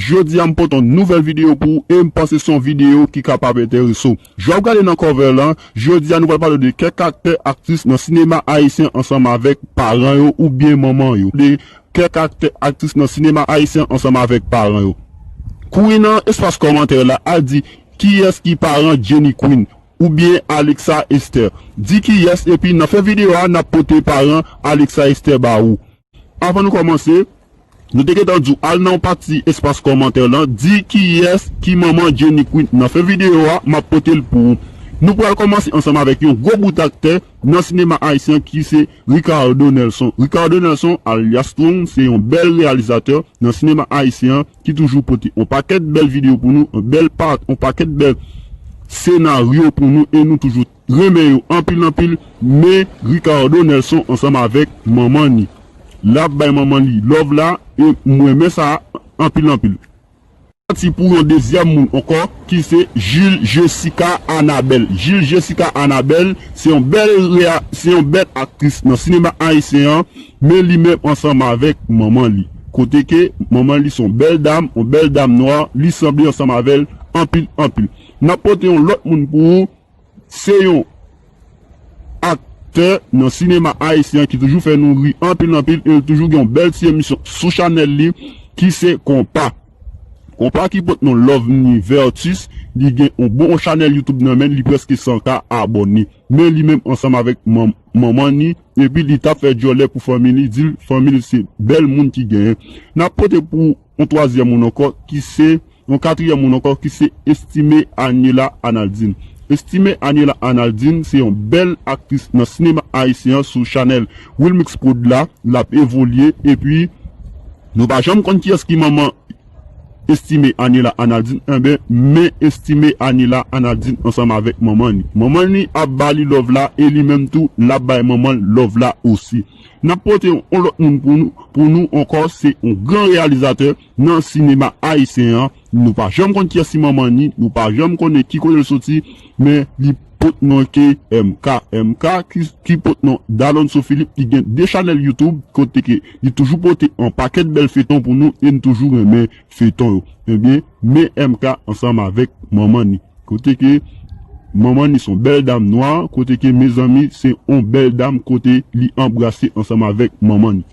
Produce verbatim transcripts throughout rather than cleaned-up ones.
Jodi a m pote yon nouvèl videyo pou ou e m panse se yon videyo ki kapab enterese w. Jan w ap gade nan cover lan, jodi a nou pral pale de kèk aktè, aktris nan sinema ayisyen ansanm avèk paran yo oubyen manman yo. De kèk aktè, aktris nan sinema ayisyen ansanm avèk paran yo. Kouri nan espas kòmantè la, al di kiyès ki paran Jenny Queen oubyen Alexa Esther. Di kiyès, epi nan fen videyo a, n ap pote paran Alexa Esther ba ou. Avan nou kòmanse, nou te gentan di w al nan yon pati espas kòmantè lan, di kiyès ki manman Jenny Queen. Nan fen videyo a, m ap pote l pou ou. Nou pral kòmanse ansanm avèk yon gwo bout aktè nan sinema ayisyen ki se Ricardo Nelson. Ricardo Nelson, alyas Strong, se yon bèl reyalizatè nan sinema ayisyen an ki toujou pote yon pakèt bèl videyo pou nou, yon bèl pa, yon pakèt bèl senaryo pou nou e nou toujou renmen yo anpil anpil. Men Ricardo Nelson ansanm avèk manman ni. L ap bay manman li love la e m renmen sa anpil anpil. Pati pou yon dezyèm moun ankò ki se Jules Jessica Anabel. Jules Jessica Anabel se yon bèl rea-, se yon bèl aktris nan sinema ayisyen an, men li menm ansanm avèk manman li. Kote ke manman li se yon bèl dam, yon bèl dam nwa, li sanble ansanm avè l anpil anpil. N ap pote yon lòt moun pou ou, se yon aktè nan sinema ayisyen ki toujou fè nou ri anpil anpil e l toujou gen yon bèl ti emisyon sou chanèl li ki se Konpa. Konpa ki pot non Loveni Vertus, li gen yon bon chanèl YouTube nan men, li prèske san K abòne. Men li menm ansanm avèk man-, manman ni, epi li t ap fè djòlè pou fanmi li, di l fanmi l se bèl moun ki genyen. N ap pote pou yon twazyèm moun ankò ki se yon katriyèm moun ankò ki se Estimé Aniela Analdine. Estimé Aniela Analdine se yon bèl aktris nan sinema ayisyen an sou chanèl Wilmix Prod la, l ap evolye, epi nou pa janm konn kiyès ki manman Estimé Aniela Analdine, enben, men Estimé Aniela Analdine ansanm avèk manman ni. Manman ni ap ba li love la, e li menm tou, l ap bay manman l love la osi. N ap pote yon lòt moun pou nou, pou nou ankò, se yon gran reyalizatè nan sinema ayisyen an. Nou pa janm konn kiyès ki manman ni, nou pa janm konnen ki kote l soti, men li pot non ke M K. M K ki, ki pot non Dalonso Philippe, ki gen de chanèl YouTube, kote ke li toujou pote yon pakèt bèl feyton pou nou, e n toujou renmen feyton yo. Ebyen, men M K ansanm avèk manman ni. Kote ke manman ni se yon bèl dam nwa, kote ke mezanmi se yon bèl dam kote li anbrase ansanm avèk manman ni.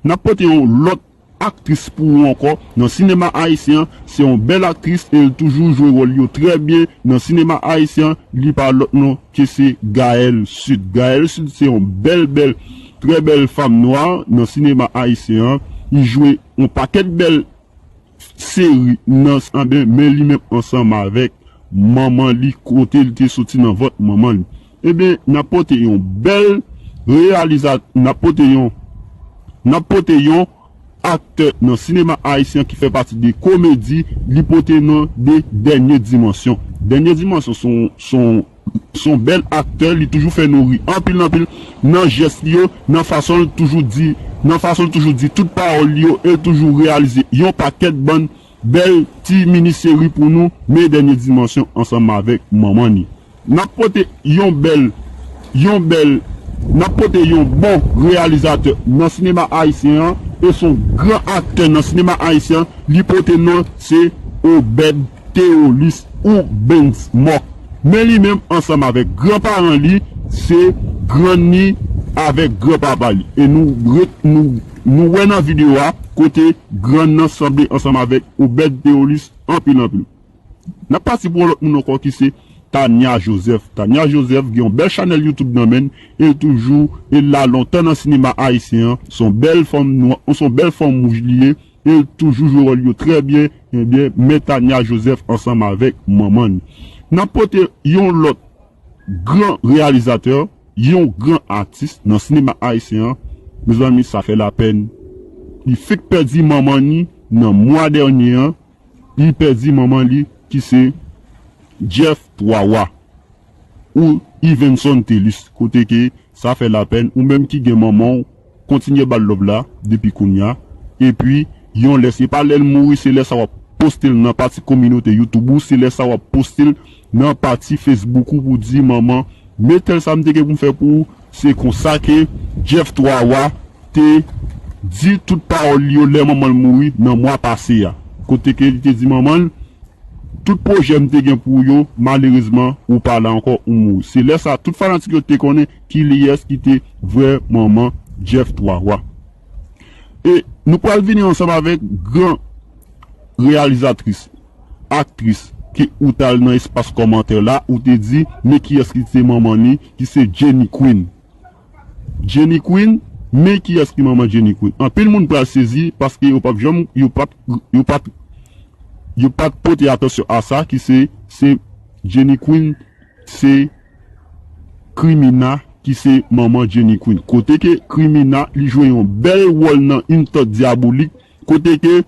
N ap pote yon lòt aktris pou ou ankò nan sinema ayisyen an. Se yon bèl aktris e l toujou jwe wòl yo trè byen nan sinema ayisyen an. Li pa lòt non ke se Gaëlle Sud. Gaëlle Sud se yon bèl, bèl, trè bèl fanm nwa nan sinema ayisyen an. Li jwe yon pakèt bèl seri nan, anben, men li menm ansanm avèk manman li kote li te soti nan vant manman li. Ebyen, n ap pote yon bèl reyaliza-, n ap pote yon, n ap pote yon aktè nan sinema ayisyen ki fè pati de komedi, li pote non de Dènye Dimansyon. Dènye Dimansyon se yon, se yon, se yon bèl aktè, li toujou fè nou ri anpil, anpil nan jès li yo, nan fason l toujou di, nan fason l toujou di tout pawòl li yo, e l toujou reyalize yon pakèt bann bèl ti mini seri pou nou, men Dènye Dimansyon ansanm avèk manman ni. N ap pote yon bèl, yon bèl, n ap pote yon bon reyalizatè nan sinema ayisyen an, e se yon gran aktè nan sinema ayisyen an, li pote non se Obed Theolis ou Benz Mok. Men li menm ansanm avèk granparan li, se grann ni avèk granpapa li. E nou ret-, nou, nou wè nan videyo a kote grann nan sanble ansanm avèk Obed Theolis anpil anpil. N ap pati pou yon lòt moun ankò ki se Tania Joseph. Tania Joseph gen yon bèl chanèl YouTube nan men l, e l toujou, e l la lontan nan sinema ayisyen an. Se yon bèl fanm nwa, se yon bèl fanm wouj li ye, e l toujou jwe wòl yo trè byen. Ebyen, men Tania Joseph ansanm avèk manman ni. N ap pote yon lòt gran reyalizatè, yon gran atis nan sinema ayisyen an. Mezanmi, sa fè lapèn. Li fèk pèdi manman ni nan mwa dènye an. Li pèdi manman li ki se Jeff Twa Wa ou Yvenson Thelus, kote ke sa fè lapèn, ou menm ki gen manman w, kontinye ba l love la depi kounye a. Epi, yon lè, se pa lè l mouri, se lè sa w ap poste l nan pati kominote YouTube ou, se lè sa w ap poste l nan pati Facebook ou pou di, manman, men tèl sa m te gen pou m fè pou ou. Se konsa ke Jeff Twa Wa te di tout pawòl li yo lè manman l mouri nan mwa pase a. kote ke li te di manman l, tout pwojè m te gen pou yo, malerezman, ou pa la ankò, ou mouri. Se lè sa, tout fanatik yo te konnen kiliyès ki te vrè manman Jeff Twa Wa. E nou pral vini ansanm avèk gran reyalizatris, aktris, ke ou t al nan espas kòmantè la, ou te di, men kiyès ki te manman li, ki se Jenny Queen. Jenny Queen, men kiyès ki manman Jenny Queen. Anpil moun pral sezi paske yo p ap janm, yo p ap, yo p ap, yo p ap pote atansyon a sa ki se, se Jenny Queen, se Krimina ki se manman Jenny Queen. Kote ke Krimina, li jwe yon bèl wòl nan Une Tante Diabolique, kote ke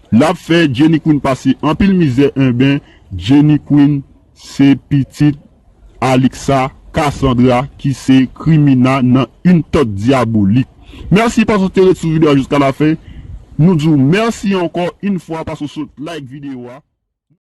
l ap fè Jenny Queen pase anpil mizè, enben, Jenny Queen se pitit Alexa Cassandra ki se Krimina nan Une Tante Diabolique. Mèsi paske w te ret sou videyo a jiska lafen. Nou di w mèsi ankò yon fwa paske w sot like videyo a.